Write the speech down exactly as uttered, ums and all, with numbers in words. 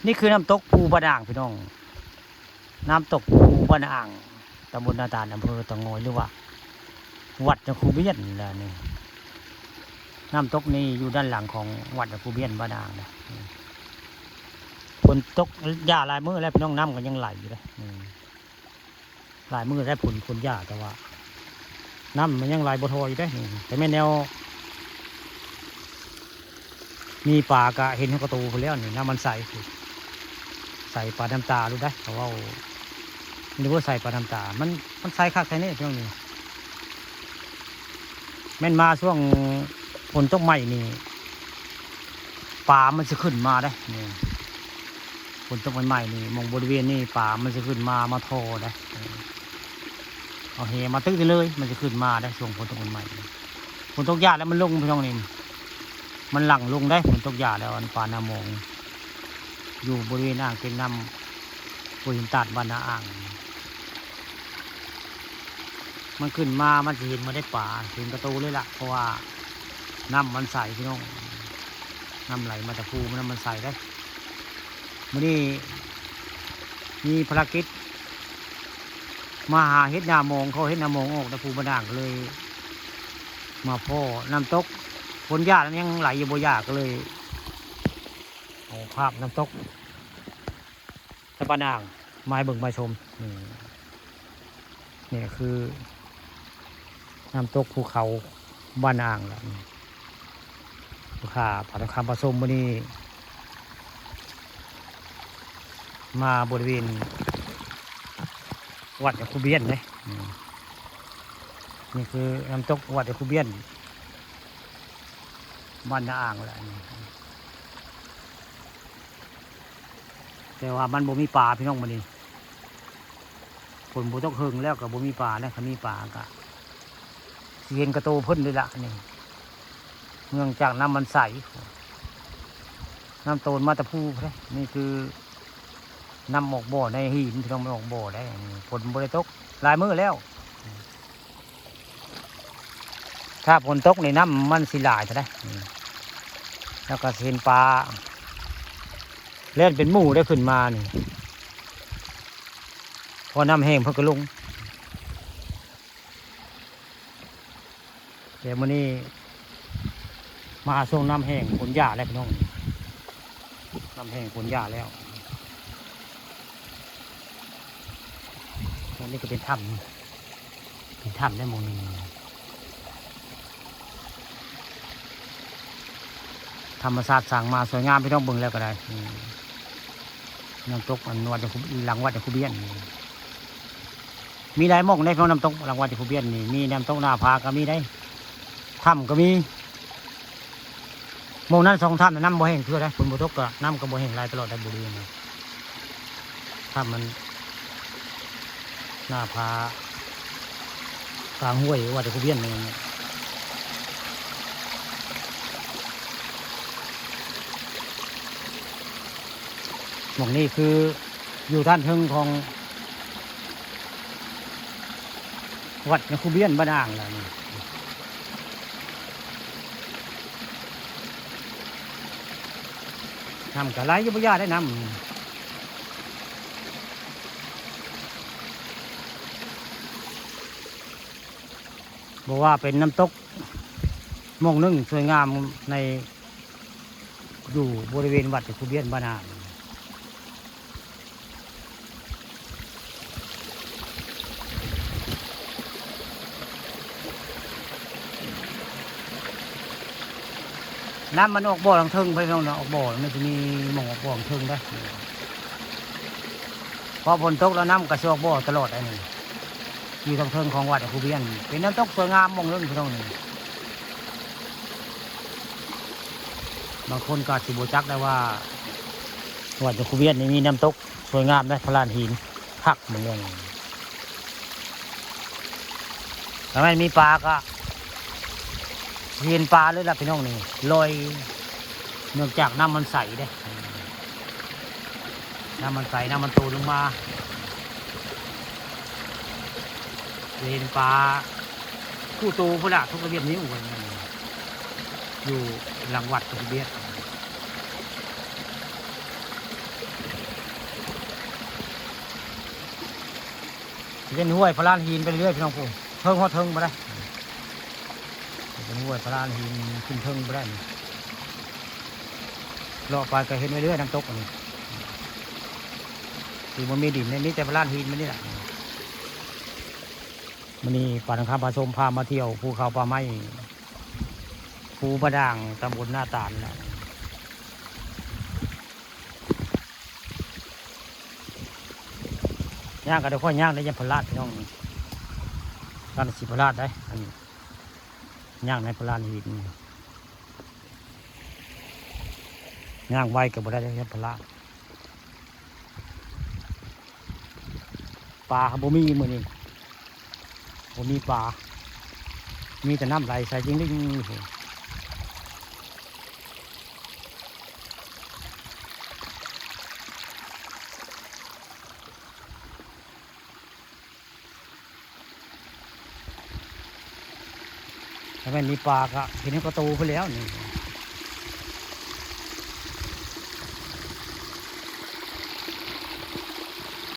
นี่คือน้ำตกภูบาด่างพี่น้อง น้ำตกภูบาด่าง ตำบลนาตาล อำเภอเต่างอย หรือว่าวัดยาคูเบียนแหละนี่ น้ำตกนี่อยู่ด้านหลังของวัดยาคูเบียนบาด่างนะ ฝนตกหย่าหลายมื้อแล้วพี่น้อง น้ำก็ยังไหลอยู่เลย อืม หลายมื้อได้ฝน ฝนหย่า แต่ว่า น้ำมันยังไหลบ่ถ่ออยู่เด้ อืม แต่แม่นแนว มีปลากะเห็นกระตูพู้นแหล้วนี่ น้ำมันใส ใสปานน้ำตาโลดได้ เขาเว้า นี่ว่าใสปานน้ำตา มัน มันใสคักแท้นี่ช่วงนี้ แม่นมาช่วงฝนตกใหม่นี่ ปลามันสิขึ้นมาได้ นี่ ฝนตกใหม่ๆนี่ หม่องบริเวณนี่ปลามันสิขึ้นมา มาถ่อได้ เอาแหมาตึกได้เลย มันสิขึ้นมาได้ ช่วงฝนตกใหม่ๆ ฝนตกหย่าแล้วมันลงพี่น้องนี่ มันหลั่งลงได้ ฝนตกหย่าแล้ว อันปลาหน้ามอง อยู่บริเวณอ่างเก็บน้ำห้วยหินตาดบ้านนาอ่าง มันขึ้นมา มันสิเห็นมาได้ปลา เห็นกระตูเลยล่ะ เพราะว่าน้ำมันใสพี่น้อง น้ำไหลมาแต่ภู น้ำมันใสได้ มื้อนี้มีภารกิจ มาหาเห็ดหน้ามอง เขาเห็ดหน้ามองออกแต่ภูบาด่างก็เลย มาพ้อน้ำตก ฝนหย่าแล้วยังไหลอยู่บ่หย่าก็เลย เอาภาพน้ำตก ตะปาด่าง มาให้เบิ่งมาชม นี่ นี่คือ น้ำตกภูเขาบ้านอ่างแหละ นี่ ลูกค้าผ่านคำผสมมื้อนี้ มาบริเวณ วัดยาคูเบียนเลย อืม นี่คือน้ำตกวัดยาคูเบียน บ้านนาอ่างแหละ นี่ แต่ว่ามันบ่มีปลาพี่น้องมื้อนี้ ฝนบ่ตกเฮิงแล้วก็บ่มีปลาแล้ว คันมีปลาก็สิเห็นกระโตเพิ่นเลยล่ะนี่ เนื่องจากน้ำมันใส น้ำโตนมาแต่ภูพุ้นเด้ นี่คือน้ำออกบ่อในหินพี่น้อง มันออกบ่อได้ ฝนบ่ได้ตกหลายมื้อแล้ว ถ้าฝนตกนี่น้ำมันสิหลายเท่าใด อืม แล้วก็สิเห็นปลาแล่นเป็นหมู่ได้ขึ้นมานี่ พอน้ำแห้งเพิ่นก็ลง แต่มื้อนี้มาช่วงน้ำแห้งฝนหย่าแล้วพี่น้อง น้ำแห้งฝนหย่าแล้ว อันนี้ก็เป็นถ้ำ เป็นถ้ำได้หมู่หนึ่ง ธรรมชาติสร้างมาสวยงามพี่น้องเบิ่งแล้วก็ได้ อืม น้ำตกอันวัดยาคู หลังวัดยาคูเบียน มีหลายหม่องได้พี่น้อง น้ำตกหลังวัดยาคูเบียนนี่ มีน้ำตกหน้าผาก็มีได้ ถ้ำก็มี หม่องนั้นสองถ้ำน่ะน้ำบ่แห้งเทื่อได้ ฝนบ่ตกก็น้ำก็บ่แห้งหลายตลอดได้บริเวณนั้น ถ้ำมัน หน้าผา กลางห้วยวัดตะคูเบียนนี่ หม่องนี้คืออยู่ด้านเทิงของ วัดตะคูเบียนบ้านอ่างแล้วนี่ น้ำก็ไหลอยู่บ่ย่าได้น้ำ บอกว่าเป็นน้ำตกหม่องหนึ่งสวยงามใน อยู่บริเวณวัดตะคูเบียนบ้านอ่าง น้ำมันออกบ่อทางเทิงไปพี่น้องเนาะ ออกบ่อ มันจะมีหม่องออกบ่อทางเทิงได้ พอฝนตกแล้วน้ำก็สิออกบ่อตลอดอันนี้ อยู่ทางเทิงของวัดตะคูเบียน เป็นน้ำตกสวยงามหม่องหนึ่งพี่น้องนี่ บางคนก็อาจสิบ่จักได้ว่า วัดตะคูเบียนนี่มีน้ำตกสวยงามนะ พลานหิน คักเหมือนกัน ถ้าไม่มีปลาก็ เห็นปลาเลยล่ะพี่น้องนี่ ลอย เนื่องจากน้ำมันใสเด้ น้ำมันใส น้ำมันโตลงมา เห็นปลา คู่โตพุ้นละ ทุกระเบียบนิ้วกัน อยู่หลังวัดตะคูเบียน สิเป็นห้วยพระลานหินไปเรื่อยพี่น้องผู้ เทิงฮอดเทิงบ่ได้ เป็นห้วยพระลานหินขึ้นเทิงบ่ได้นี่ เลาะไปก็เห็นไปเรื่อยน้ำตกอันนี้ ที่บ่มีดินเนี่ย มีแต่พระลานหินมันนี่แหละ มื้อนี้ป่าหนองคำผาชมพามาเที่ยวภูเขาป่าไม้ ภูบาด่าง ตำบลนาตาลนะ ย่างก็ได้ค่อยย่างได้ ย่านพลาดพี่น้อง ย่านสิพลาดได้ อันนี้ ย่างในพลาดหิน ย่างไวก็บ่ได้ ย่านพลาด ปลาบ่มีมื้อนี้ บ่มีปลา มีแต่น้ำไหลใสจริงๆ ถ้าแม่นมีปลาก็เห็นกระตูไปแล้วนี่